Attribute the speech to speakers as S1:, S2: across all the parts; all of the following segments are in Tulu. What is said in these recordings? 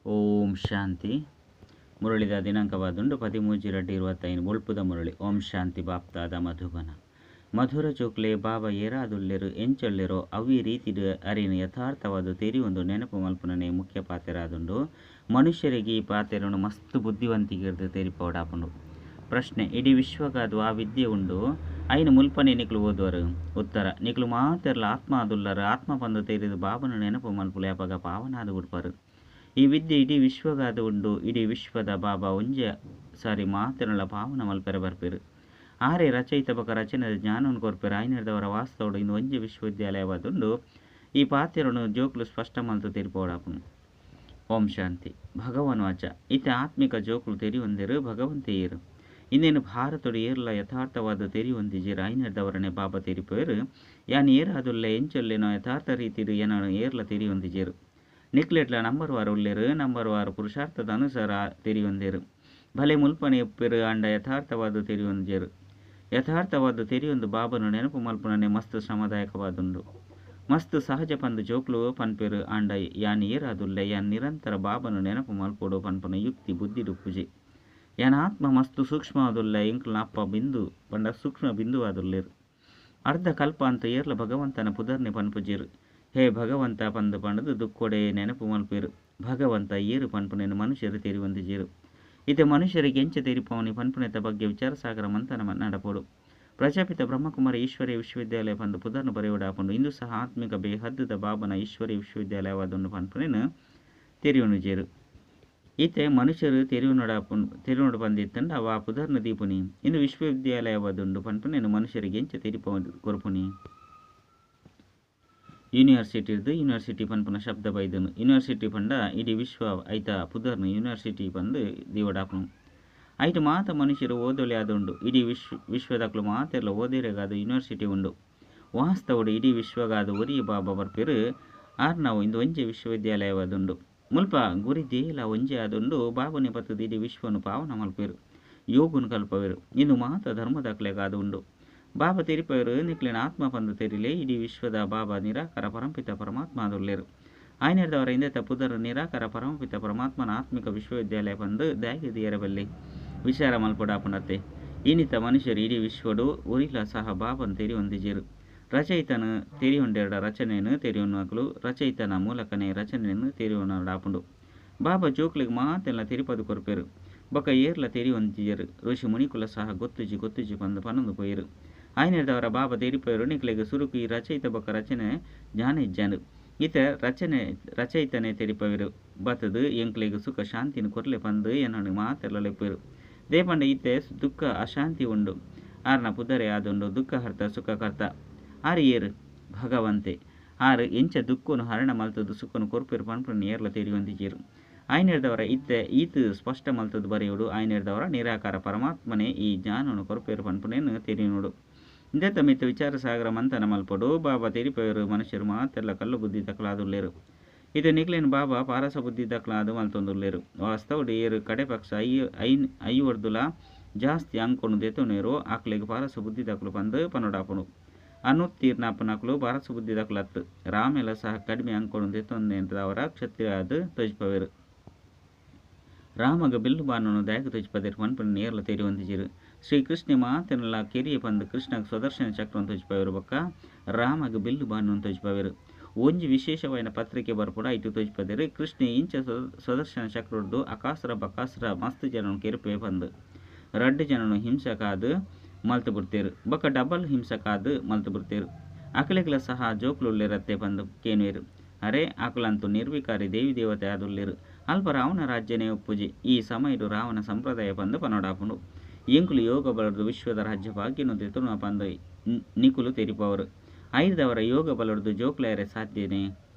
S1: ಓಂ ಶಾಂತಿ. ಮುರಳಿದ ದಿನಾಂಕವಾದುಂಡು 13/2/25. ಬೊಳ್ಪುದ ಮುರಳಿ. ಓಂ ಶಾಂತಿ. ಬಾಪ್ತಾದ ಮಧುಬನ. ಮಧುರ ಚೋಕ್ಲೆ, ಬಾಬಾ ಏರಾದುಲ್ಲೆರು, ಎಂಚೊಲ್ಲೆರೋ ಅವ್ವಿ ರೀತಿಡ್ ಅರಿನ ಯಥಾರ್ಥವಾದ ತೆರಿಯೊಂದು ನೆನಪು ಮಲ್ಪುನನೆ ಮುಖ್ಯ ಪಾತೆರಾದುಂಡು. ಮನುಷ್ಯರಿಗೆ ಈ ಪಾತೆರನು ಮಸ್ತ್ ಬುದ್ಧಿವಂತಿಕೆರ್ದ್ ತೆರಿಪವಡಾಪುಂಡು. ಪ್ರಶ್ನೆ: ಇಡೀ ವಿಶ್ವಗಾದ್ ವಾ ವಿದ್ಯೆ ಉಂಡು? ಐನ್ ಮುಲ್ಪನೆ ನಿಕುಲು ಓದುವರು. ಉತ್ತರ: ನಿಕುಲು ಮಾತೆರ್ಲ ಆತ್ಮ ಆದುಲ್ಲರ್. ಆತ್ಮ ಪಂದ್ ತೆರಿದ್ ಬಾಬನ ನೆನಪು ಮಲ್ಪುಲೆ, ಅಪಗ ಪಾವನಾದ್ ಬುಡ್ಪರ್. ಈ ವಿದ್ಯೆ ಇಡೀ ವಿಶ್ವಗಾದ್ ಉಂಡು. ಇಡೀ ವಿಶ್ವದ ಬಾಬಾ ಒಂಜೆ ಸಾರಿ ಮಾತೆರ್ನಲ ಪಾವನ ಮಲ್ಪೆರೆ ಬರ್ಪೆರ್. ಆರೇ ರಚಯಿತ ಬೊಕ ರಚನೆದ ಜ್ಞಾನನ್ ಕೊರ್ಪೆರ್. ಆಯಿನೆಡ್ದಾವರ ವಾಸ್ತವಡ್ ಇಂದು ಒಂಜೆ ವಿಶ್ವವಿದ್ಯಾಲಯವಾದುಂಡು. ಈ ಪಾತೆರೊನು ಜೋಕುಲು ಸ್ಪಷ್ಟ ಮಲ್ತ್ ತೆರಿಪವಡಾಪುಂಡು. ಓಂ ಶಾಂತಿ. ಭಗವಾನ್ ವಾಚ. ಇತ್ತೆ ಆತ್ಮಿಕ ಜೋಕುಲು ತೆರಿಯೊಂದೆರ್ ಭಗವಂತೆ ಏರ್. ಇಂದೆನ್ ಭಾರತೊಡು ಏರ್ಲ ಯಥಾರ್ಥವಾದ್ ತೆರಿಯೊಂದಿಜೆರ್. ಆಯಿನೆಡ್ದಾವರನೆ ಬಾಬಾ ತೆರಿಪೆರ್, ಯಾನ್ ಏರಾದುಲ್ಲೆ, ಎಂಚೊಲ್ಲೆನೋ ಯಥಾರ್ಥ ರೀತಿಡ್ ಎನನ್ ಏರ್ಲ ತೆರಿಯೊಂದಿಜೆರ್. ನಿಕ್ಲೆಡ್ಲ ನಂಬರ್ ವಾರ್ ಉಲ್ಲೆರ್. ನಂಬರ್ ವಾರ್ ಪುರುಷಾರ್ಥದ ಅನುಸಾರ ತೆರಿಯೊಂದೆರ್. ಭಲೆ ಮುಲ್ಪನೆ ಉಪ್ಪೆರ್, ಆಂಡ ಯಥಾರ್ಥವಾದ್ ತೆರಿಯೊಂಜೆರ್. ಯಥಾರ್ಥವಾದ್ ತೆರಿಯೊಂದು ಬಾಬಾನ ನೆನಪು ಮಲ್ಪುನನೆ ಮಸ್ತ್ ಶ್ರಮದಾಯಕವಾದುಂಡು. ಮಸ್ತ್ ಸಹಜ ಪಂದ್ ಜೋಕ್ಲು ಪನ್ಪೆರ್. ಆಂಡ ಯಾನ್ ಏರಾದುಲ್ಲೆ, ಯಾನ್ ನಿರಂತರ ಬಾಬಾನ ನೆನಪು ಮಲ್ಪೊಡು ಪನ್ಪುನ ಯುಕ್ತಿ ಬುದ್ಧಿಡ್ ಉಪ್ಪುಜಿ. ಯಾನ್ ಆತ್ಮ ಮಸ್ತ್ ಸೂಕ್ಷ್ಮವಾದುಲ್ಲೆ. ಎಂಕ್ಲನ ಅಪ್ಪ ಬಿಂದು ಪಂಡ ಸೂಕ್ಷ್ಮ ಬಿಂದುವಾದುಲ್ಲೆರ್. ಅರ್ಧ ಕಲ್ಪ ಅಂತ ಏರ್ಲ ಭಗವಂತನ ಪುದರ್ನೆ ಪನ್ಪುಜೆರ್. ಹೇ ಭಗವಂತ ಪಂದ್ ಪಂಡುದು ದುಕ್ಕೊಡೆ ನೆನಪು ಮಲ್ಪೆರ್. ಭಗವಂತ ಏರ್ ಪನ್ಪುನೆನ್ ಮನುಷ್ಯರು ತೆರಿಯೊಂದಿಜೆರ್. ಇತ್ತೆ ಮನುಷ್ಯರಿಗೆ ಎಂಚ ತೆರಿಪಾವುನಿ ಪನ್ಪುನೆತ ಬಗ್ಗೆ ವಿಚಾರಸಾಗರ ಮಂಥನ ನಡಪೊಡು. ಪ್ರಜಾಪಿತ ಬ್ರಹ್ಮಕುಮಾರಿ ಈಶ್ವರೀಯ ವಿಶ್ವವಿದ್ಯಾಲಯ ಪಂದ್ ಪುದರ್ನ್ ಬರೆಯೊಡಾಪುಂಡು. ಇಂದು ಸಹ ಆತ್ಮಿಕ ಬೇಹದ್ದುದ ಬಾಬನ ಈಶ್ವರೀಯ ವಿಶ್ವವಿದ್ಯಾಲಯವಾದುಂಡು ಪನ್ಪುನೆನ್ ತೆರಿಯೊನುಜೆರ್. ಇತ್ತೆ ಮನುಷ್ಯರು ತೆರಿಯೊನೊಡಾಪುಂಡು. ತೆರಿಯೊನೊಡು ಪಂದಿತ್ತಂಡ ವಾ ಪುದರ್ನ್ ದೀಪುನಿ? ಇಂದು ವಿಶ್ವವಿದ್ಯಾಲಯವಾದುಂಡು ಪನ್ಪುನೆನ್ ಮನುಷ್ಯರಿಗೆ ಎಂಚ ತೆರಿಪಾವ್ ಕೊರ್ಪುನಿ? ಯೂನಿವರ್ಸಿಟಿರ್ದ್ ಯೂನಿವರ್ಸಿಟಿ ಪನ್ಪುನ ಶಬ್ದ ಬೈದುಂಡು. ಯೂನಿವರ್ಸಿಟಿ ಪಂಡ ಇಡೀ ವಿಶ್ವ. ಐತ ಪುದರ್ನ್ ಯೂನಿವರ್ಸಿಟಿ ಪಂದ್ ದೀವೊಡಾಪುಂಡು. ಐಟ್ ಮಾತ ಮನುಷ್ಯರು ಓದೊಲಿ ಆದುಂಡು. ಇಡೀ ವಿಶ್ವ ವಿಶ್ವದಕುಲು ಮಾತೆರ್ಲ ಓದೆರೆಗಾದ್ ಯೂನಿವರ್ಸಿಟಿ ಉಂಡು. ವಾಸ್ತವಡ್ ಇಡೀ ವಿಶ್ವಗಾದ್ ಒರಿಯೆ ಬಾಬಾ ಬರ್ಪೆರ್. ಆರ್ನವು ಇಂದು ಒಂಜೆ ವಿಶ್ವವಿದ್ಯಾಲಯವಾದುಂಡು. ಮುಲ್ಪ ಗುರಿ ಧ್ಯೇಯಲ ಒಂಜೇ ಆದುಂಡು. ಬಾಬಾನೆ ಬತ್ತುದು ಇಡೀ ವಿಶ್ವನ್ ಪಾವನ ಮಲ್ಪೆರ್. ಯೋಗನ್ ಕಲ್ಪವೆರ್. ಇಂದು ಮಾತ ಧರ್ಮದಕ್ಲೆಗಾದ್ ಉಂಡು. ಬಾಬಾ ತೆರಿಪವೆರ್, ನಿಕ್ಲೆನ ಆತ್ಮ ಪಂದ್ ತೆರಿಲೆ. ಇಡೀ ವಿಶ್ವದ ಬಾಬಾ ನಿರಾಕಾರ ಪರಮಪಿತ ಪರಮಾತ್ಮ ಆದುಲ್ಲೆರ್. ಆಯಿನೆಡ್ದಾವರ ಇಂದೆತ ಪುದರ್ ನಿರಾಕಾರ ಪರಮಪಿತ ಪರಮಾತ್ಮನ ಆತ್ಮಿಕ ವಿಶ್ವವಿದ್ಯಾಲಯ ಪಂದ್ ದಾಯೆಗ್ ದೀಯೆರೆ ಬಲ್ಲಿ? ವಿಚಾರ ಮಲ್ಪೊಡಾಪುಂಡತ್ತೆ. ಇನಿತ ಮನುಷ್ಯರು ಇಡೀ ವಿಶ್ವಡ್ ಒರಿಲ ಸಹ ಬಾಬನ್ ತೆರಿಯೊಂದಿಜೆರ್. ರಚಯಿತನ್ ತೆರಿಯೊಂಡೆರ್ಡ ರಚನೆನ್ ತೆರಿಯೊನುನಕುಲು. ರಚಯಿತನ ಮೂಲಕನೇ ರಚನೆನ್ ತೆರಿಯೊನೊಡಾಪುಂಡು. ಬಾಬಾ ಜೋಕ್ಲೆಗ್ ಮಾತೆನ್ಲ ತೆರಿಪಾದ್ ಕೊರ್ಪೆರ್. ಬೊಕ ಏರ್ಲ ತೆರಿಯೊಂದಿಜೆರ್. ಋಷಿ ಮುನಿಕುಲ ಸಹ ಗೊತ್ತುಜಿ ಗೊತ್ತುಜಿ ಪಂದ್ ಪನೊಂದು ಪೋಯೆರ್. ಆಯಿನೆಡ್ದಾವರ ಬಾಬಾ ತೆರಿಪಾವೆರ್, ನಿಕ್ಲೆಗ್ ಸುರುಕು ಈ ರಚಯಿತ ಬೊಕ್ಕ ರಚನೆ ಜ್ಞಾನ ಇಜ್ಜಾಂಡ್. ಇತ್ತೆ ರಚನೆ ರಚಯಿತನೆ ತೆರಿಪಾವೆರ್. ಬತ್ತುದು ಎಂಕ್ಲೆಗ್ ಸುಖ ಶಾಂತಿನ್ ಕೊರ್ಲೆ ಪಂದ್ ಎನನ್ ಮಾತೆರ್ಲ ಲೆಪ್ಪುವೆರ್. ದಾಯೆ ಪಂಡ ಇತ್ತೆ ದುಃಖ ಅಶಾಂತಿ ಉಂಡು. ಆರ್ನ ಪುದರೇ ಆದುಂಡು ದುಃಖಹರ್ತ ಸುಖಕರ್ತ. ಆರ್ ಏರ್? ಭಗವಂತೆ. ಆರ್ ಎಂಚ ದುಃಖನ್ ಹರಣ ಮಲ್ತುದು ಸುಖನ್ ಕೊರ್ಪೆರ್ ಪನ್ಪುನೆನ್ ಏರ್ಲ ತೆರಿಯೊಂದಿಜೆರ್. ಆಯಿನೆಡ್ದಾವರ ಇತ್ತೆ ಈತ್ ಸ್ಪಷ್ಟ ಮಲ್ತುದು ಬರೆಯೊಡು. ಆಯಿನೆಡ್ದಾವರ ನಿರಾಕಾರ ಪರಮಾತ್ಮನೇ ಈ ಜ್ಞಾನನ್ ಕೊರ್ಪೆರ್ ಪನ್ಪುನೆನ್ ತೆರಿಯೊನೊಡು. ಇಂದೆತ ಮಿತ್ತ್ ವಿಚಾರ ಸಾಗರ ಮಂಥನ ಮಲ್ಪೊಡು. ಬಾಬಾ ತೆರಿಪಾವೆರ್, ಮನುಷ್ಯರು ಮಾತೆರ್ಲ ಕಲ್ಲು ಬುದ್ಧಿ ದಕಲಾದುಲ್ಲೆರ್. ಇತ್ತೆ ನಿಕ್ಲೆನ್ ಬಾಬಾ ಪಾರಸ ಬುದ್ಧಿ ದಕಲಾದ್ ಮಲ್ತೊಂದುಲ್ಲೆರ್. ವಾಸ್ತವಡ್ ಏರ್ ಕಡೆಪಕ್ಷ I ಐನ್ ಐವರ್ದುಲ ಜಾಸ್ತಿ ಅಂಕೊನು ದೆತೊನುವೆರೋ ಅಕ್ಲೆಗ್ ಪಾರಸ ಬುದ್ಧಿದಕುಲು ಪಂದ್ ಪನೊಡಾಪುಂಡು. ಅನುತ್ತೀರ್ಣ ಆಪುನಕುಲು ಪಾರಸ ಬುದ್ಧಿದಕುಲು ಅತ್ತ್. ರಾಮೆಲ ಸಹ ಕಡಿಮೆ ಅಂಕೊನು ದೆತೊಂನೆಡ್ದಾವರ ಕ್ಷತ್ರಿಯ ಆದ್ ತೋಜಿಪಾವೆರ್. ರಾಮಗ್ ಬಿಲ್ಲು ಬಾಣನ್ ದಾಯೆಗ್ ತೋಜಿಪಾದೆರ್ ಪನ್ಪುನೆನ್ ಏರ್ಲ ತೆರಿಯೊಂದಿಜೆರ್. ಶ್ರೀ ಕೃಷ್ಣೆ ಮಾತೆರ್ನ್ಲ ಕೆರಿಯೆ ಪಂದ್ ಕೃಷ್ಣಗ್ ಸ್ವದರ್ಶನ ಚಕ್ರನ್ ತೋಜಿಪಾವೆರ್ ಬೊಕ್ಕ ರಾಮಗ್ ಬಿಲ್ಲು ಬಾಣನ್ ತೋಜಿಪಾವೆರ್. ಒಂಜಿ ವಿಶೇಷವಾಯಿನ ಪತ್ರಿಕೆ ಬರ್ಪುಂಡು. ಐಟ್ ತೋಜಿಪಾದೆರ್ ಕೃಷ್ಣೆ ಇಂಚ ಸ್ವದರ್ಶನ ಚಕ್ರರ್ದ್ ಅಕಾಸುರ ಬಕಾಸುರ ಮಸ್ತ್ ಜನನ್ ಕೆರ್ಪೆ ಪಂದ್. ರಡ್ಡ್ ಜನನ್ ಹಿಂಸಕ ಆದ್ ಮಲ್ತ್ ಬುಡ್ತೆರ್. ಬೊಕ್ಕ ಡಬಲ್ ಹಿಂಸಕ ಆದ್ ಮಲ್ತ್ ಬುಡ್ತೆರ್. ಅಕಲೆಗ್ಲ ಸಹ ಜೋಕುಲು ಉಲ್ಲೆರತ್ತೆ ಪಂದ್ ಕೇನುವೆರ್. ಅರೆ ಅಕುಲಂತೂ ನಿರ್ವಿಕಾರಿ ದೇವಿ ದೇವತೆ ಆದುಲ್ಲೆರ್. ಅಲ್ಪ ರಾವಣ ರಾಜ್ಯನೇ ಉಪ್ಪುಜಿ. ಈ ಸಮಯಡ್ ರಾವಣ ಸಂಪ್ರದಾಯ ಪಂದ್ ಪನೊಡಾಪುಂಡು. ಎಂಕುಲು ಯೋಗ ಬಲರ್ದ್ ವಿಶ್ವದ ರಾಜ್ಯ ಭಾಗ್ಯನ್ ದೆತೊನುವ ಪಂದ್ ನಿಕುಲು ತೆರಿಪಾವರ್. ಐರ್ದಾವರ ಯೋಗ ಬಲರ್ದ್ ಜೋಕುಲಾಯೆರೆ ಸಾಧ್ಯನೇ?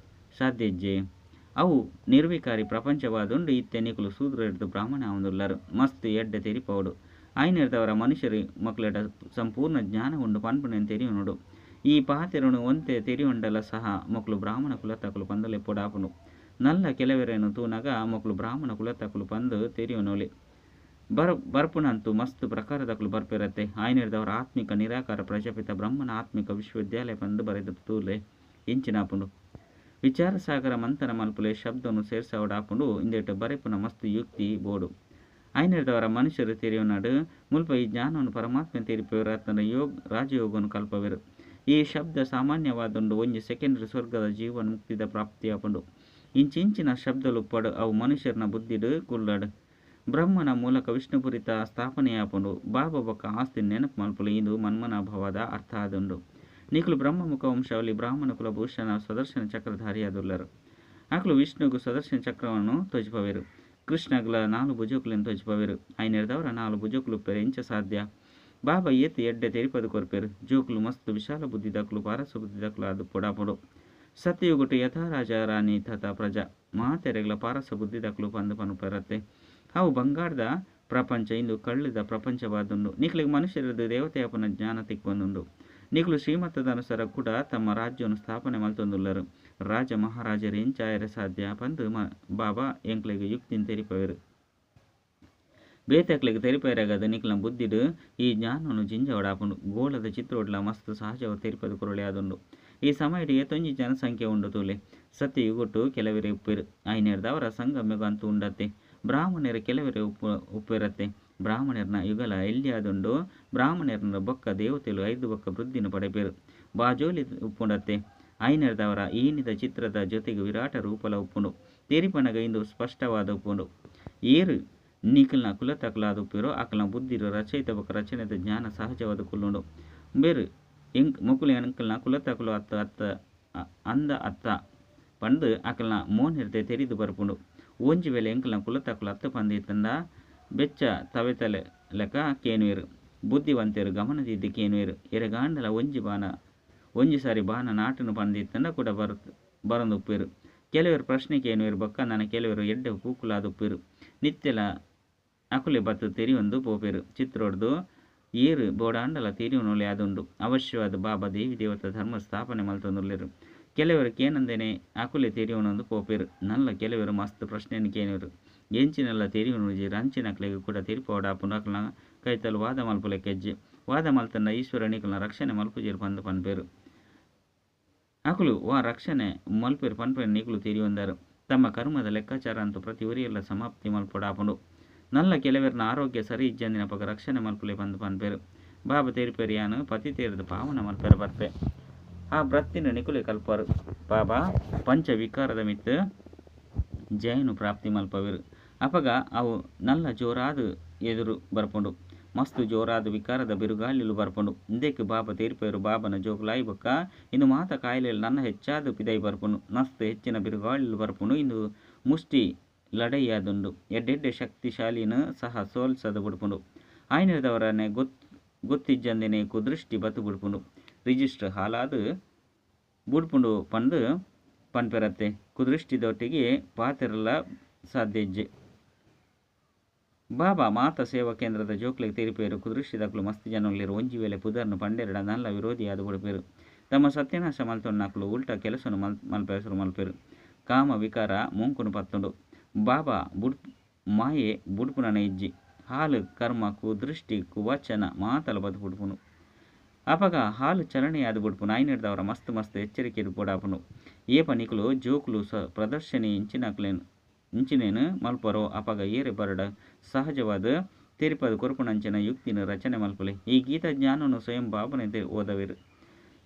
S1: ಸಾಧ್ಯ ಇಜ್ಜೆ. ಅವು ನಿರ್ವಿಕಾರಿ ಪ್ರಪಂಚವಾದುಂಡು. ಇತ್ತೆ ನಿಕುಲು ಶೂದ್ರೆರ್ದ್ ಬ್ರಾಹ್ಮಣ ಆವೊಂದುಲ್ಲರ್. ಮಸ್ತ್ ಎಡ್ಡೆ ತೆರಿಪಾವೊಡು. ಆಯಿನೆಡ್ದಾವರ ಮನುಷ್ಯೆರ್ ಮೊಕ್ಲೆಡ ಸಂಪೂರ್ಣ ಜ್ಞಾನ ಉಂಡು ಪನ್ಪುನೆನ್ ತೆರಿಯೊನೊಡು. ಈ ಪಾತೆರೊನು ಒಂತೆ ತೆರಿಯೊಂಡಲ ಸಹ ಮೊಕುಲು ಬ್ರಾಹ್ಮಣ ಕುಲತಕುಲು ಪಂದ್ ಲೆಪ್ಪೊಡಾಪುಂಡು. ನಲ್ಲ ಕೆಲವೆರೆನ್ ತೂನಗ ಮೊಕುಲು ಬ್ರಾಹ್ಮಣ ಕುಲತಕುಲು ಪಂದ್ ತೆರಿಯೊನೊಲಿ. ಬರ್ ಬರ್ಪುನಂತು ಮಸ್ತ್ ಪ್ರಕಾರದಕುಲು ಬರ್ಪೆರತ್ತೆ. ಆಯಿನೆಡ್ದಾವರ ಆತ್ಮಿಕ ನಿರಾಕಾರ ಪ್ರಜಾಪಿತ ಬ್ರಹ್ಮನ ಆತ್ಮಿಕ ವಿಶ್ವವಿದ್ಯಾಲಯ ಪಂದ್ ಬರೆದ್ ತೂಲೆ ಎಂಚಿನಾಪುಂಡು. ವಿಚಾರಸಾಗರ ಮಂಥನ ಮಲ್ಪುಲೆ ಶಬ್ದೊನು ಸೇರ್ಸಾವೊಡಾಪುಂಡು ಇಂದೆಟ್ ಬರೆಪುನ ಮಸ್ತ್ ಯುಕ್ತಿ ಬೋಡು ಆಯಿನೆಡ್ದಾವರ ಮನುಷ್ಯೆರ್ ತೆರಿಯೊನಡ್ ಮುಲ್ಪ ಈ ಜ್ಞಾನೊನು ಪರಮಾತ್ಮೆ ತೆರಿಪಾವೆರ್ ಅತ್ತ್ಂಡ ಯೋಗ ರಾಜಯೋಗೊನು ಕಲ್ಪಾವೆರ್ ಈ ಶಬ್ದ ಸಾಮಾನ್ಯವಾದುಂಡು ಒಂಜಿ ಸೆಕೆಂಡ್ ಸ್ವರ್ಗದ ಜೀವನ್ ಮುಕ್ತಿದ ಪ್ರಾಪ್ತಿಯಾಪುಂಡು ಇಂಚಿಂಚಿನ ಶಬ್ದಲು ಉಪ್ಪಡ್ ಅವು ಮನುಷ್ಯೆರ್ನ ಬುದ್ಧಿಡ್ ಕುಲ್ಲಡ್ ಬ್ರಹ್ಮನ ಮೂಲಕ ವಿಷ್ಣುಪುರಿತ ಸ್ಥಾಪನೆಯಾಪುಂಡು ಬಾಬಾ ಬೊಕ್ಕ ಆಸ್ತಿನ್ ನೆನಪು ಮಲ್ಪುಲೆ ಇಂದು ಮನ್ಮನಾಭವದ ಅರ್ಥ ಆದುಂಡು ನಿಕುಲು ಬ್ರಹ್ಮಮುಖ ವಂಶಾವಳಿ ಬ್ರಾಹ್ಮಣ ಕುಲಭೂಷಣ ಸ್ವದರ್ಶನ ಚಕ್ರಧಾರಿಯಾದುಲ್ಲರು ಅಕುಲು ವಿಷ್ಣುಗು ಸ್ವದರ್ಶನ ಚಕ್ರವನ್ನು ತೋಜಿಪವೆರು ಕೃಷ್ಣಗ್ಲ ನಾಲ್ ಭುಜಕುಲೆನ್ ತೋಜಿಪವೆರು ಐನೆರ್ದವರ ನಾಲ್ ಭುಜಕುಲು ಉಪ್ಪೆರೆ ಎಂಚ ಸಾಧ್ಯ ಬಾಬಾ ಏತ್ ಎಡ್ಡೆ ತೆರಿಪದು ಕೊರ್ಪೆರು ಜೋಕುಲು ಮಸ್ತ್ ವಿಶಾಲ ಬುದ್ಧಿದಕುಲು ಪಾರಸ ಬುದ್ಧಿದಕುಲು ಆದ್ ಪೊಡಾಪೊಡು ಸತ್ಯಯುಗಟು ಯಥಾ ರಾಜ ರಾಣಿ ತಥಾ ಪ್ರಜಾ ಮಾತೆರೆಗ್ಲ ಪಾರಸ ಬುದ್ಧಿದಕುಲು ಪಂದ್ ಪನ್ಪೆರತ್ತೆ ಅವು ಬಂಗಾರದ ಪ್ರಪಂಚ ಇಂದು ಕಳ್ಳಿದ ಪ್ರಪಂಚವಾದುಂಡು ನಿಕ್ಲೆಗ್ ಮನುಷ್ಯರದು ದೇವತೆಯಾಪುನ ಜ್ಞಾನ ತಿಕ್ಕೊಂದುಂಡು ನಿಕುಲು ಶ್ರೀಮತದ ಅನುಸಾರ ಕೂಡ ತಮ್ಮ ರಾಜ್ಯವನ್ನು ಸ್ಥಾಪನೆ ಮಲ್ತೊಂದುಲ್ಲರು ರಾಜ ಮಹಾರಾಜರು ಎಂಚ ಆಯೆರೆ ಸಾಧ್ಯ ಪಂದ್ ಬಾಬಾ ಎಂಕ್ಲೆಗ್ ಯುಕ್ತಿನ್ ತೆರಿಪವೆರು ಬೇತೆಕ್ಲೆಗ್ ತೆರಿಪೆರೆಗಾದ್ ನಿಕ್ಲೆನ ಬುದ್ಧಿಡ್ ಈ ಜ್ಞಾನೊನು ಜಿಂಜವಡಾಪುಂಡು ಗೋಳದ ಚಿತ್ರೋಡ್ಲ ಮಸ್ತ್ ಸಹಜವಾದ್ ತೆರಿಪದ್ ಕೊರೊಲಿ ಆದುಂಡು ಈ ಸಮಯಡ್ ಏತೊಂಜಿ ಜನಸಂಖ್ಯೆ ಉಂಡು ತೂಲೆ ಸತ್ಯಯುಗೊಟು ಕೆಲವೆರೆ ಉಪ್ಪೆರ್ ಐನೆರ್ದಾವರ ಸಂಗಮ್ಯಗ್ ಅಂತು ಉಂಡತ್ತೆ ಬ್ರಾಹ್ಮಣೆರ್ ಕೆಲವೆರೆ ಉಪ್ಪೆರತ್ತೆ ಬ್ರಾಹ್ಮಣೆರ್ನ ಯುಗಲ ಎಲ್ಯಾದುಂಡು ಬ್ರಾಹ್ಮಣೆರ್ನ ಬೊಕ್ಕ ದೇವತೆಲು ಐದು ಬೊಕ್ಕ ವೃದ್ಧಿನ ಪಡೆಪೆರ್ ಬಾಜೋಲಿ ಉಪ್ಪುಂಡತ್ತೆ ಐನೆರ್ದಾವರ ಈನಿದ ಚಿತ್ರದ ಜೊತೆಗೆ ವಿರಾಟ ರೂಪಲ ಉಪ್ಪುಂಡು ತೆರಿಪನಗ ಇಂದು ಸ್ಪಷ್ಟವಾದ ಉಪ್ಪುಂಡು ಏರು ನಿಕಲ್ನ ಕುಲತಕಲಾದ ಉಪ್ಪೆರೋ ಅಕಲ್ನ ಬುದ್ಧಿರು ರಚಯಿತ ಬೊಕ್ಕ ರಚನೆದ ಜ್ಞಾನ ಸಹಜವಾದ ಕುಲ್ಲುಂಡು ಬೇರು ಎಂಕ್ ಮೊಕುಲು ಎಂಕಲ್ನ ಕುಲತಕಲು ಅತ್ತ ಅತ್ತ ಅಂದ ಅತ್ತ ಪಂದ್ ಅಕಲ್ನ ಮೋನೆರ್ದೆ ತೆರಿದು ಬರ್ಪುಂಡು ಒಂಜಿ ವೇಳೆ ಎಂಕಲ್ನ ಕುಲತಕಲು ಅತ್ತ ಪಂದ್ ಇತ್ತಂಡ ಬೆಚ್ಚ ತವೆತಲೆ ಲೆಕ್ಕ ಕೇನುವೆರು ಬುದ್ಧಿವಂತೆರು ಗಮನದಿದ್ದು ಕೇನುವೆರು ಎರೆಗಾಂಡಲ ಒಂಜಿ ಬಾನ ಒಂಜಿ ಸಾರಿ ಬಾನ ನಾಟನು ಪಂದಿತ್ತಂಡ ಕೂಡ ಬರಂದುಪ್ಪೆರು ಕೆಲವರು ಪ್ರಶ್ನೆ ಕೇನುವೆರು ಬೊಕ್ಕ ನನ ಕೆಲವರು ಎಡ್ಡೆ ಪೂಕುಲಾದುಪ್ಪೆರು ನಿತ್ಯಲ ಅಕುಲೆ ಬತ್ತು ತೆರಿಯೊಂದು ಪೋಪೆರು ಚಿತ್ರೋಡ್ದು ಏರು ಬೋಡಾಂಡಲ ತೆರಿಯೊನೊಲೆ ಆದುಂಡು ಅವಶ್ಯವಾದ ಬಾಬಾ ದೇವಿ ದೇವತಾ ಧರ್ಮ ಸ್ಥಾಪನೆ ಮಲ್ತೊಂದುಲ್ಲೆರು ಕೆಲವರು ಕೇನಂದೇನೆ ಅಕುಲೆ ತೆರಿಯೊನೊಂದು ಪೋಪೆರು ನಲ್ಲ ಕೆಲವರು ಮಸ್ತ್ ಪ್ರಶ್ನೆಯನ್ನು ಕೇನುವೆರು ಎಂಚಿನೆಲ್ಲ ತೆರಿಯೊನುಜೆರ್ ಅಂಚಿನಕ್ಲೆಗ್ ಕೂಡ ತೆರಿಪೋಡಾಪುಂಡು ಅಕಲ್ನ ಕೈತಲ್ ವಾದ ಮಲ್ಪುಲೆಕ್ಕೆಜ್ಜಿ ವಾದ ಮಲ್ತಂಡ ಈಶ್ವರ ನಿಕಲ್ನ ರಕ್ಷಣೆ ಮಲ್ಪುಜೆರ್ ಪಂದ್ ಪನ್ಪೆರು ಅಕುಲು ವಾ ರಕ್ಷಣೆ ಮಲ್ಪೆರು ಪನ್ಪೆರ್ ನಿಕುಲು ತೆರಿಯೊಂದರು ತಮ್ಮ ಕರ್ಮದ ಲೆಕ್ಕಾಚಾರ ಅಂತೂ ಪ್ರತಿ ಒರಿಯಲ್ಲ ಸಮಾಪ್ತಿ ಮಲ್ಪೊಡಾಪುಂಡು ನಲ್ಲ ಕೆಲವೆರ್ನ ಆರೋಗ್ಯ ಸರಿ ಇಜ್ಜಂದಿನಪಗ ರಕ್ಷಣೆ ಮಲ್ಪುಲೆ ಪಂದ್ ಪನ್ಪೆರು ಬಾಬಾ ತೆರಿಪೆರ್ ಯಾನ್ ಪತಿತೇರ್ದ್ ಪಾವನ ಮಲ್ಪೆರೆ ಬರ್ಪೆ ಆ ಬ್ರತ್ತಿನ ನಿಕುಲೆ ಕಲ್ಪರು ಬಾಬಾ ಪಂಚ ವಿಕಾರದ ಮಿತ್ತ್ ಜಯನು ಪ್ರಾಪ್ತಿ ಮಲ್ಪವೆರು ಅಪಗ ಅವು ನಲ್ಲ ಜೋರಾದ್ ಎದುರು ಬರ್ಪುಂಡು ಮಸ್ತ್ ಜೋರಾದ ವಿಕಾರದ ಬಿರುಗಾಳಿಲು ಬರ್ಪುಂಡು ಇಂದೆಕ್ ಬಾಬಾ ತೀರ್ಪೆರು ಬಾಬನ ಜೋಕುಲಾಯಿ ಬೊಕ್ಕ ಇಂದು ಮಾತ ಕಾಯಿಲೆಲು ನನ್ನ ಹೆಚ್ಚಾದ್ ಪಿದೈ ಬರ್ಪುಂಡು ಮಸ್ತ್ ಹೆಚ್ಚಿನ ಬಿರುಗಾಳಿಲು ಬರ್ಪುಂಡು ಇಂದು ಮುಷ್ಟಿ ಲಡೈಯಾದುಂಡು ಎಡ್ಡೆಡ್ಡೆ ಶಕ್ತಿಶಾಲಿನ ಸಹ ಸೋಲ್ಸದ ಬುಡ್ಪುಂಡು ಆಯ್ನೆದವರನೆ ಗೊತ್ತಿಜ್ಜಂದಿನೇ ಕುದೃಷ್ಟಿ ಬತ್ತು ಬುಡ್ಪುಂಡು ರಿಜಿಸ್ಟರ್ ಹಾಲಾದ್ ಬುಡ್ಪುಂಡು ಪಂದ್ ಪನ್ಪೆರತ್ತೆ ಕುದೃಷ್ಟಿದೊಟ್ಟಿಗೆ ಪಾತೆರಲ ಸಾಧ್ಯ ಇಜ್ಜೆ ಬಾಬಾ ಮಾತ ಸೇವಾ ಕೇಂದ್ರದ ಜೋಕ್ಲೆಗ್ ತೆರಿಪೇರು ಕುದೃಷ್ಟಿದಕುಲು ಮಸ್ತ್ ಜನೊಲ್ಲೆರ್ ಒಂಜಿ ವೇಳೆ ಪುದರ್ನು ಪಂಡೆರಡ ನಲ್ಲ ವಿರೋಧಿಯಾದ್ ಬುಡ್ಪೆರು ತಮ್ಮ ಸತ್ಯನಾಶ ಮಲ್ತೊನ್ನಕುಲು ಉಲ್ಟಾ ಕೆಲಸನು ಮಲ್ಪೆ ಶುರು ಮಲ್ಪೆರು ಕಾಮ ವಿಕಾರ ಮೂಂಕುನು ಪತ್ತುಂಡು ಬಾಬಾ ಬುಡ್ ಮಾಯೆ ಬುಡ್ಪುನನ ಇಜ್ಜಿ ಹಾಲು ಕರ್ಮ ಕುದೃಷ್ಟಿ ಕುವಚನ ಮಾತಲ ಬದು ಬುಡ್ಪುನು ಅಪಗ ಹಾಲು ಚಲನೆಯಾದ ಬುಡ್ಪುನು ಐನೆಡ್ದವರ ಮಸ್ತ್ ಮಸ್ತ್ ಎಚ್ಚರಿಕೆ ಪೋಡಾಪುನು ಏಪ ನಿಕುಲು ಜೋಕುಲು ಸ ಪ್ರದರ್ಶನಿ ಇಂಚಿನಕ್ಲೆನ್ ಇಂಚಿನೇನು ಮಲ್ಪರೋ ಅಪಗ ಏರೆ ಬರಡ ಸಹಜವಾದ ತೆರಿಪದ ಕೊರ್ಪುನಂಚಿನ ಯುಕ್ತಿನ ರಚನೆ ಮಲ್ಪುಲೆ ಈ ಗೀತಾ ಜ್ಞಾನನು ಸ್ವಯಂ ಬಾಬನೆ ಓದವೆರು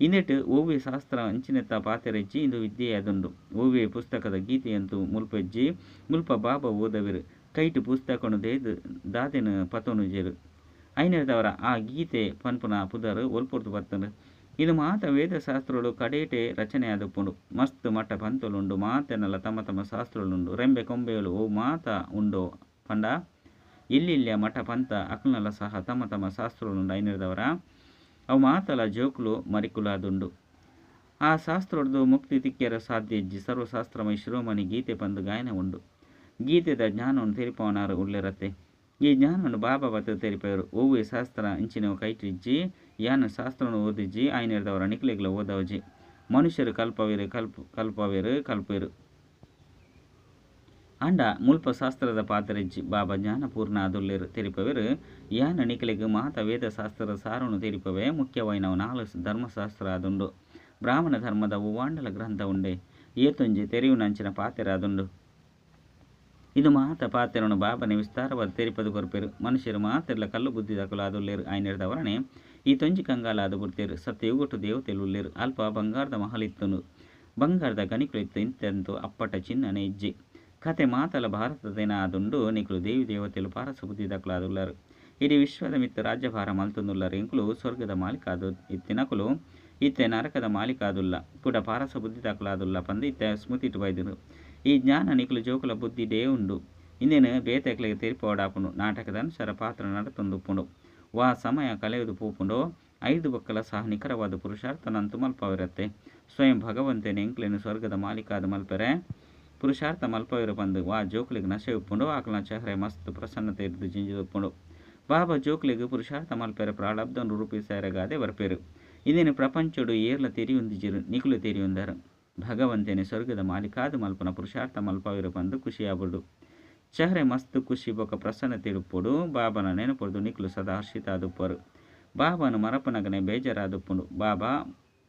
S1: ಇಂದೆಟ್ ಓವ್ವೆ ಶಾಸ್ತ್ರ ಅಂಚಿನೆತ್ತ ಪಾತೆರೆಜ್ಜಿ ಇಂದು ವಿದ್ಯೆಯಾದುಂಡು ಓವ್ವೆ ಪುಸ್ತಕದ ಗೀತೆಯಂತೂ ಮುಲ್ಪೆಜ್ಜಿ ಮುಲ್ಪ ಬಾಬಾ ಓದವೆರು ಕೈಟು ಪುಸ್ತಕನು ದೇದ್ ದಾದೆನು ಪತೊನುಜೆರು ಐನೆರ್ದವರ ಆ ಗೀತೆ ಪನ್ಪುನ ಪುದರ್ ಒಲ್ಪೊರ್ತು ಬತ್ತಂಡು ಇದು ಮಾತ ವೇದಶಾಸ್ತ್ರಗಳು ಕಡೇಟೆ ರಚನೆಯಾದುಪ್ಪುಂಡು ಮಸ್ತ್ ಮಠ ಪಂತೊಲುಂಡು ಮಾತೆನಲ ತಮ್ಮ ತಮ್ಮ ಶಾಸ್ತ್ರಲುಂಡು ರೆಂಬೆ ಕೊಂಬೆಗಳು ಓ ಮಾತ ಉಂಡೋ ಪಂಡ ಇಲ್ಲಿಲ್ಲಿಯ ಮಠ ಪಂತ ಅಕ್ಲ್ನಲ ಸಹ ತಮ್ಮ ತಮ್ಮ ಶಾಸ್ತ್ರಲುಂಡು ಐನೆರ್ದವರ ಅವು ಮಾತಲ ಜೋಕುಲು ಮರಿಕುಲಾದುಂಡು ಆ ಶಾಸ್ತ್ರೊಡ್ದು ಮುಕ್ತಿ ತಿಕ್ಕೆರ ಸಾಧ್ಯ ಇಜ್ಜಿ ಸರ್ವಶಾಸ್ತ್ರಮಯ ಶಿರೋಮಣಿ ಗೀತೆ ಪಂದು ಗಾಯನ ಉಂಡು ಗೀತೆದ ಜ್ಞಾನವನ್ನು ತೆರಿಪವನಾರು ಉಳ್ಳೆರತ್ತೆ ಈ ಜ್ಞಾನವನ್ನು ಬಾಬಾ ಬತ್ತ ತೆರಿಪವರು ಒವ್ವೆ ಶಾಸ್ತ್ರ ಇಂಚಿನವು ಕೈಟಿಜ್ಜಿ ಯಾನ ಶಾಸ್ತ್ರನು ಓದಿಜ್ಜಿ ಆಯ್ನೆರ್ದವರ ನಿಕ್ಲೆಗ್ಲ ಓದವಜಿ ಮನುಷ್ಯರು ಕಲ್ಪವೇರು ಕಲ್ಪವೇರು ಕಲ್ಪೇರು ಅಂಡ ಮುಲ್ಪ ಶಾಸ್ತ್ರದ ಪಾತ್ರೆಜ್ಜಿ ಬಾಬಾ ಜ್ಞಾನಪೂರ್ಣ ಅದುಲ್ಲೇರು ತೆರಿಪವೇರು ಯಾನ ನಿಕ್ಲೆಗ್ ಮಾತ ವೇದಶಾಸ್ತ್ರದ ಸಾರನು ತೆರಿಪವೆ ಮುಖ್ಯವಾಯಿನವು ನಾಲ್ ಧರ್ಮಶಾಸ್ತ್ರ ಆದುಂಡು ಬ್ರಾಹ್ಮಣ ಧರ್ಮದ ಒವ್ವಾಂಡಲ ಗ್ರಂಥ ಉಂಡೆ ಏತೊಂಜಿ ತೆರಿಯುನಂಚಿನ ಪಾತೆರಾದುಂಡು. ಇಂದು ಮಾತ ಪಾತೆರನು ಬಾಬನೆ ವಿಸ್ತಾರವಾದ್ ತೆರಿಪದ್ ಕೊರ್ಪೆರ್. ಮನುಷ್ಯೆರ್ ಮಾತೆರ್ಲ ಕಲ್ಲ್ ಬುದ್ಧಿದಕುಲು ಆದುಲ್ಲೆರ್ ಆಯಿನೆಡ್ದಾವರನೇ ಈತೊಂಜಿ ಕಂಗಾಲ್ ಆದ್ ಬುಡ್ತೆರ್. ಸತ್ಯಯುಗೊಟು ದೇವತೆಲು ಉಲ್ಲೆರ್. ಅಲ್ಪ ಬಂಗಾರ್ದ ಮಹಲ್ ಇತ್ತುಂಡು. ಬಂಗಾರ್ದ ಗಣಿಕುಲು ಇತ್ತ. ಇತ್ತೆಂತೂ ಅಪ್ಪಟ ಚಿನ್ನನೇ ಇಜ್ಜಿ. ಕತೆ ಮಾತಲ ಭಾರತದನೇ ಆದುಂಡು. ನಿಕುಲು ದೇವಿ-ದೇವತೆಲು ಪಾರಸ ಬುದ್ಧಿದಕುಲು ಆದುಲ್ಲರ್. ಇಡೀ ವಿಶ್ವದ ಮಿತ್ತ್ ರಾಜ್ಯಭಾರ ಮಲ್ತೊಂದುಲ್ಲರ್. ಎಂಕುಲು ಸ್ವರ್ಗದ ಮಾಲೀಕ ಆದ್ ಇತ್ತಿನಕುಲು ಇತ್ತೆ ನರಕದ ಮಾಲೀಕ ಆದುಲ್ಲ. ಕುಡ ಪಾರಸ ಬುದ್ಧಿದಕುಲಾದುಲ್ಲ ಪಂದ್ ಇತ್ತೆ ಸ್ಮೃತಿಟ್ ಬೈದುಂಡು. ಈ ಜ್ಞಾನ ನಿಕುಲು ಜೋಕುಲ ಬುದ್ಧಿಡೇ ಉಂಡು. ಇಂದೆನ್ ಬೇತೆಕ್ಲೆಗ್ ತೆರಿಪಾವೊಡಾಪುಂಡು. ನಾಟಕದ ಅನುಸಾರ ಪಾತ್ರ ನಡತೊಂದುಪ್ಪುಂಡು. ವಾ ಸಮಯ ಕಳೆದು ಪೋಪುಂಡೋ ಐರ್ದ್ ಬೊಕ್ಕಲ ಸಹ ನಿಖರವಾದ ಪುರುಷಾರ್ಥನಂತೂ ಮಲ್ಪಾವೆರತ್ತೆ. ಸ್ವಯಂ ಭಗವಂತೆನೇ ಎಂಕ್ಲೆನ್ ಸ್ವರ್ಗದ ಮಾಲೀಕ ಆದ್ ಮಲ್ಪೆರೆ ಪುರುಷಾರ್ಥ ಮಲ್ಪಾವೆರ್ ಪಂದ್ ವಾ ಜೋಕುಲೆಗ್ ನಶೆ ಉಪ್ಪುಂಡೋ ಅಕಲ್ನ ಚೆಹರೆ ಮಸ್ತ್ ಪ್ರಸನ್ನತೆರ್ದ್ ಜಿಂಜಿದ್ ಉಪ್ಪುಂಡು. ಬಾಬಾ ಜೋಕುಲೆಗ್ ಪುರುಷಾರ್ಥ ಮಲ್ಪೆರೆ ಪ್ರಾರಬ್ಧನ್ ರೂಪಿಸಾಯೆರೆಗಾದೆ ಬರ್ಪೆರ್. ಇಂದೆನ್ ಪ್ರಪಂಚೊಡು ಏರ್ಲ ತೆರಿಯೊಂದಿಜ್ಜೆರ್. ನಿಕುಲು ತೆರಿಯೊಂದರ್. ಭಗವಂತೆನೇ ಸ್ವರ್ಗದ ಮಾಲೀಕಾದ್ ಮಲ್ಪುನ ಪುರುಷಾರ್ಥ ಮಲ್ಪಾವೆರ್ ಪಂದ್ ಖುಷಿ ಆಪುಂಡು. ಚೆಹರೆ ಮಸ್ತ್ ಖುಷಿ ಬೊಕ್ಕ ಪ್ರಸನ್ನತೆಡ್ ಉಪ್ಪೊಡು. ಬಾಬಾನ ನೆನಪುರ್ದು ನಿಕುಲು ಸದಾ ಹರ್ಷಿತ ಆದುಪ್ಪರು. ಬಾಬಾನ ಮರಪನಗನೆ ಬೇಜಾರಾದುಪ್ಪುಂಡು. ಬಾಬಾ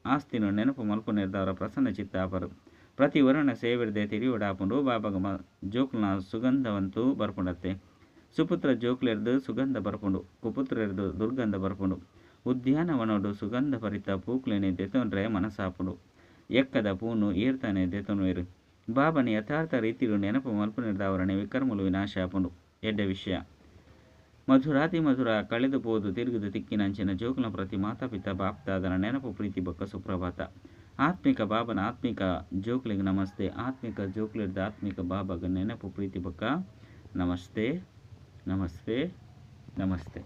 S1: ಆಸ್ತಿನ ನೆನಪು ಮಲ್ಪುನೆರ್ದಾವರ ಪ್ರಸನ್ನ ಚಿತ್ತ ಆಪರು. ಪ್ರತಿ ಒರನ ಸೇವೆರ್ದೆ ತೆರಿಯೊಡಾಪುಂಡು. ಬಾಬಾಗ ಜೋಕುಲ್ನ ಸುಗಂಧವಂತೂ ಬರ್ಪುಂಡತ್ತೆ. ಸುಪುತ್ರ ಜೋಕ್ಲೆರ್ದ್ ಸುಗಂಧ ಬರ್ಪುಂಡು. ಕುಪುತ್ರರ್ದ್ ದುರ್ಗಂಧ ಬರ್ಪುಂಡು. ಉದ್ಯಾನವನೊಡು ಸುಗಂಧ ಭರಿತ ಪೂಕ್ಲೆನ್ ದೆತೊನ್ರೆ ಮನಸಾಪುಂಡು. ಎಕ್ಕದ ಪೂನು ಏರ್ತಾನೆ ದೆತೊನುವೆರ್. ಬಾಬಾನ ಯಥಾರ್ಥ ರೀತಿಡ್ ನೆನಪು ಮಲ್ಪುನೆರ್ದಾವರನೆ ವಿಕರ್ಮಲು ವಿನಾಶ ಆಪುಂಡು. ಎಡ್ಡೆ ವಿಷಯ. ಮಧುರಾತಿ ಮಧುರ ಕಳೆದು ಪೋದು ತಿರುಗುದು ತಿಕ್ಕಿನಂಚಿನ ಜೋಕುಲ್ನ ಪ್ರತಿ ಮಾತಾ ಪಿತಾ ಬಾಪ್ದಾದನ ನೆನಪು ಪ್ರೀತಿ ಬೊಕ್ಕ ಸುಪ್ರಭಾತ. ಆತ್ಮಿಕ ಬಾಬನ ಆತ್ಮಿಕ ಜೋಕ್ಲೆಗ್ ನಮಸ್ತೆ. ಆತ್ಮಿಕ ಜೋಕ್ಲೆರ್ದ್ ಆತ್ಮಿಕ ಬಾಬಾಗ ನೆನಪು ಪ್ರೀತಿ ಬೊಕ್ಕ ನಮಸ್ತೆ ನಮಸ್ತೆ ನಮಸ್ತೆ.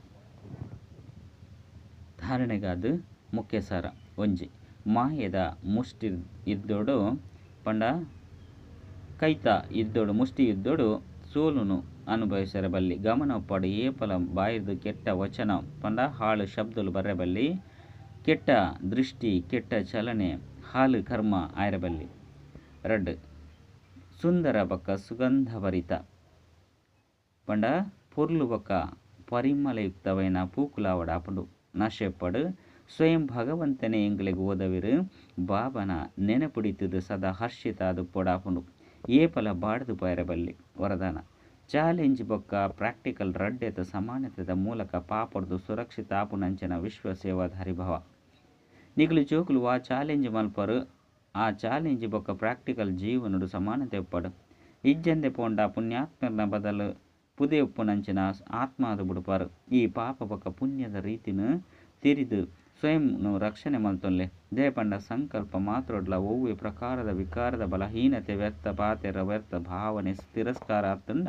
S1: ಧಾರಣೆಗಾದ್ ಮುಖ್ಯ ಸಾರ. ಒಂಜಿ ಮಾಯೆದ ಮುಷ್ಟಿ ಯುದ್ಧೊಡು ಪಂಡ ಕೈತ ಯುದ್ಧೊಡು ಮುಷ್ಟಿ ಯುದ್ಧೊಡು ಸೋಲುನು ಅನುಭವಿಸರೆ ಬಲ್ಲಿ. ಗಮನ ಉಪ್ಪಡ್ ಏಪಲ ಬಾಯಿರ್ದ್ ಕೆಟ್ಟ ವಚನ ಪಂಡ ಹಾಳು ಶಬ್ದಲು ಬರ್ರೆ ಬಲ್ಲಿ. ಕೆಟ್ಟ ದೃಷ್ಟಿ ಕೆಟ್ಟ ಚಲನೆ ಹಾಳು ಕರ್ಮ ಆಯೆರೆ ಬಲ್ಲಿ. ರಡ್ಡ್ ಸುಂದರ ಬೊಕ್ಕ ಸುಗಂಧ ಭರಿತ ಪಂಡ ಪೊರ್ಲು ಬೊಕ್ಕ ಪರಿಮಳಯುಕ್ತವಾಯಿನ ಪೂಕುಲಾವಡಾಪುಂಡು. ನಶೆಪ್ಪಡ್ ಸ್ವಯಂ ಭಗವಂತನೇ ಎಂಕ್ಲೆಗ್ ಓದವೆರ್. ಬಾಬನ ನೆನಪುಡಿತುದು ಸದಾ ಹರ್ಷಿತ ಆದುಪ್ಪೊಡಾಪುಂಡು. ಏಪಲ ಬಾಡ್ದು ಪೋಯೆರೆ ಬಲ್ಲಿ. ವರದಾನ ಚಾಲೆಂಜ್ ಬೊಕ್ಕ ಪ್ರಾಕ್ಟಿಕಲ್ ರಡ್ಡೆತ ಸಮಾನತೆದ ಮೂಲಕ ಪಾಪೊರ್ದು ಸುರಕ್ಷಿತ ಆಪುನಂಚಿನ ವಿಶ್ವ ಸೇವಾಧಾರಿ ಭವ. ನಿಕುಲು ಜೋಕುಲು ವಾ ಚಾಲೆಂಜ್ ಮಲ್ಪರು ಆ ಚಾಲೆಂಜ್ ಬೊಕ್ಕ ಪ್ರಾಕ್ಟಿಕಲ್ ಜೀವನೊಡು ಸಮಾನತೆ ಉಪ್ಪಡ್. ಇಜ್ಜಂದೆ ಪೋಂಡ ಪುಣ್ಯಾತ್ಮೆರ್ನ ಬದಲು ಪುದೆ ಉಪ್ಪುನಂಚಿನ ಆತ್ಮ ಆದ್ ಬುಡ್ಪಾರ್. ಈ ಪಾಪ ಬೊಕ್ಕ ಪುಣ್ಯದ ರೀತಿನ್ ತೆರಿದ್ ಸ್ವಯಂ ರಕ್ಷಣೆ ಮಲ್ತೊನ್ಲೆ. ದಾಯೆ ಪಂಡ ಸಂಕಲ್ಪ ಮಾತ್ರೊಡ್ಲ ಒವ್ವೆ ಪ್ರಕಾರದ ವಿಕಾರದ ಬಲಹೀನತೆ ವ್ಯರ್ಥ ಪಾತೆರ ವ್ಯರ್ಥ ಭಾವನೆ ತಿರಸ್ಕಾರ ಅತ್ತುಂಡ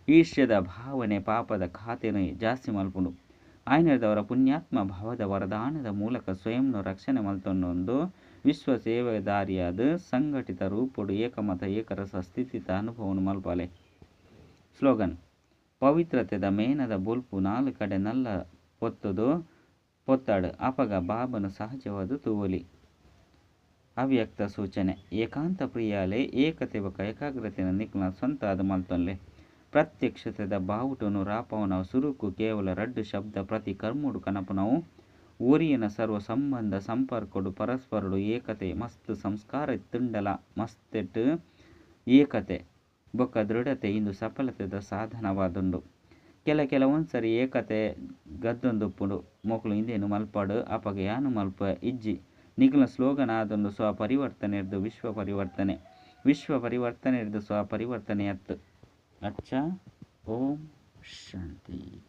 S1: ಈರ್ಷ್ಯದ ಭಾವನೆ ಪಾಪದ ಖಾತೆನ್ ಜಾಸ್ತಿ ಮಲ್ಪುಂಡು. ಆಯಿನೆಡ್ದಾವರ ಪುಣ್ಯಾತ್ಮ ಭವದ ವರದಾನದ ಮೂಲಕ ಸ್ವಯಂ ರಕ್ಷಣೆ ಮಲ್ತೊಂದು ವಿಶ್ವ ಸೇವೆದಾರಿಯಾದ್ ಸಂಘಟಿತ ರೂಪೊಡು ಏಕಮತ ಏಕರಸ ಸ್ಥಿತಿತ ಅನುಭವನು ಮಲ್ಪಾಲೆ. ಸ್ಲೋಗನ್ ಪವಿತ್ರತೆದ ಮೇನದ ಬೊಲ್ಪು ನಾಲ್ ಕಡೆ ನಲ್ಲ ಪೊತ್ತುದು ಪೊತ್ತಾಡು ಅಪಗ ಬಾಬನ ಸಹಜವಾದ ತೂವೊಲಿ. ಅವ್ಯಕ್ತ ಸೂಚನೆ ಏಕಾಂತ ಪ್ರಿಯಾಲೆ ಏಕತೆ ಬೊಕ್ಕ ಏಕಾಗ್ರತೆನ ನಿಕ್ಲ ಸ್ವಂತ ಆದ್ ಮಲ್ತೊನ್ಲೆ. ಪ್ರತ್ಯಕ್ಷತೆದ ಬಾವುಟನು ರಾಪಾವುನ ಸುರುಕು ಕೇವಲ ರಡ್ಡ್ ಶಬ್ದ ಪ್ರತಿ ಕರ್ಮೊಡು ಕನಪುನವು ಒರಿಯನ ಸರ್ವ ಸಂಬಂಧ ಸಂಪರ್ಕಡ್ ಪರಸ್ಪರಡು ಏಕತೆ ಮಸ್ತ್ ಸಂಸ್ಕಾರ ಇತ್ತುಂಡಲ ಮಸ್ತೆಟ್ ಏಕತೆ ಬೊಕ್ಕ ದೃಢತೆ ಇಂದು ಸಫಲತೆದ ಸಾಧನವಾದುಂಡು. ಕೆಲವೊಂದ್ಸರಿ ಏಕತೆ ಗದ್ದೊಂದುಪ್ಪುಂಡು. ಮೊಕುಲು ಇಂದೇನು ಮಲ್ಪಾಡು ಅಪಗ ಯಾನು ಮಲ್ಪೆ ಇಜ್ಜಿ. ನಿಕುಲ್ನ ಸ್ಲೋಗನ್ ಆದುಂಡು ಸ್ವ ಪರಿವರ್ತನೆರ್ದ್ ವಿಶ್ವ ಪರಿವರ್ತನೆ, ವಿಶ್ವ ಪರಿವರ್ತನೆರ್ದ್ ಸ್ವ ಪರಿವರ್ತನೆ ಅತ್. ಅಚ್ಚಾ ಓಂ ಶಾಂತಿ.